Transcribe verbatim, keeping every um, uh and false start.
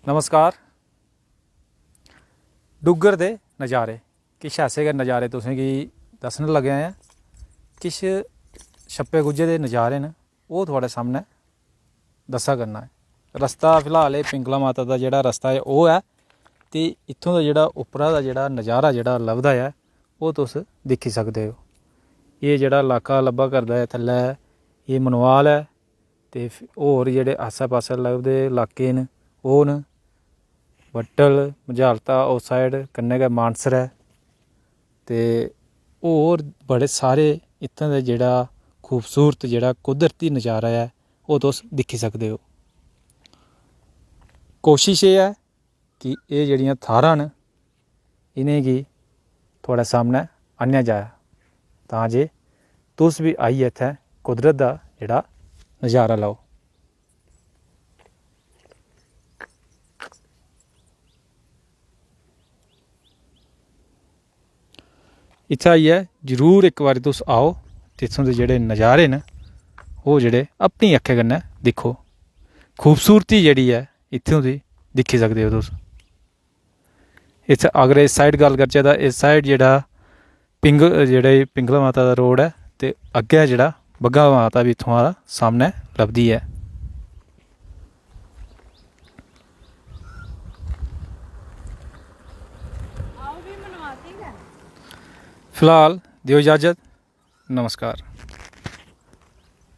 नमस्कार। डुग्गर दे नज़ारे, किश ऐसे गै नज़ारे तुसेंगी दस्सन लगे आं। किश छप्पे गुज्झे दे नज़ारे न, ओह् थुआढ़े सामनै दस्सा करना ऐ। रस्ता फिलहाल एह् पिंगला माता दा जेह्ड़ा रस्ता ऐ ओह् ऐ, ते इत्थूं दा जेह्ड़ा उप्परा दा जेह्ड़ा नज़ारा जेह्ड़ा लभदा ऐ, ओह् तुस दिक्खी सकदे ओ। एह् जेह्ड़ा लाका लब्भा करदा ऐ थल्लै, एह् मनवाल ऐ, ते फ्ही होर जेह्ड़े आस्सै पास्सै लभदे लाके न, ओह् न बट्टल, मझालता, उस साइड कन्नै गै मानसर ऐ। ते होर बड़े सारे इत्थें दे जेह्ड़ा खूबसूरत जेह्ड़ा कुदरती नज़ारा ऐ, ओह् तुस दिक्खी सकदे ओ। कोशश एह् ऐ कि एह् जेह्ड़ियां थाह्रां न, इ'नेंगी थुआढ़े सामनै आह्नेआ जाए, तां जे तुस बी आइयै इत्थै कुदरत दा जेह्ड़ा नज़ारा लैओ। इत्थै आइयै जरूर इक बारी तुस आओ, ते इत्थूं दे जेह्ड़े नज़ारे न, ओह् जेह्ड़े अपनी अक्खें कन्नै दिक्खो। खूबसूरती जेह्ड़ी ऐ इत्थूं दी, दिक्खी सकदे ओ तुस। इत्थै अगर इस साइड गल्ल करचै, तां इस साइड जेह्ड़ा पिंग-, जेह्ड़े पिंगला माता दा रोड ऐ, ते अग्गें जेह्ड़ा बग्गा माता बी इत्थुआं दा सामनै लभदी ऐ। फिलहाल देओ इजाजत। नमस्कार।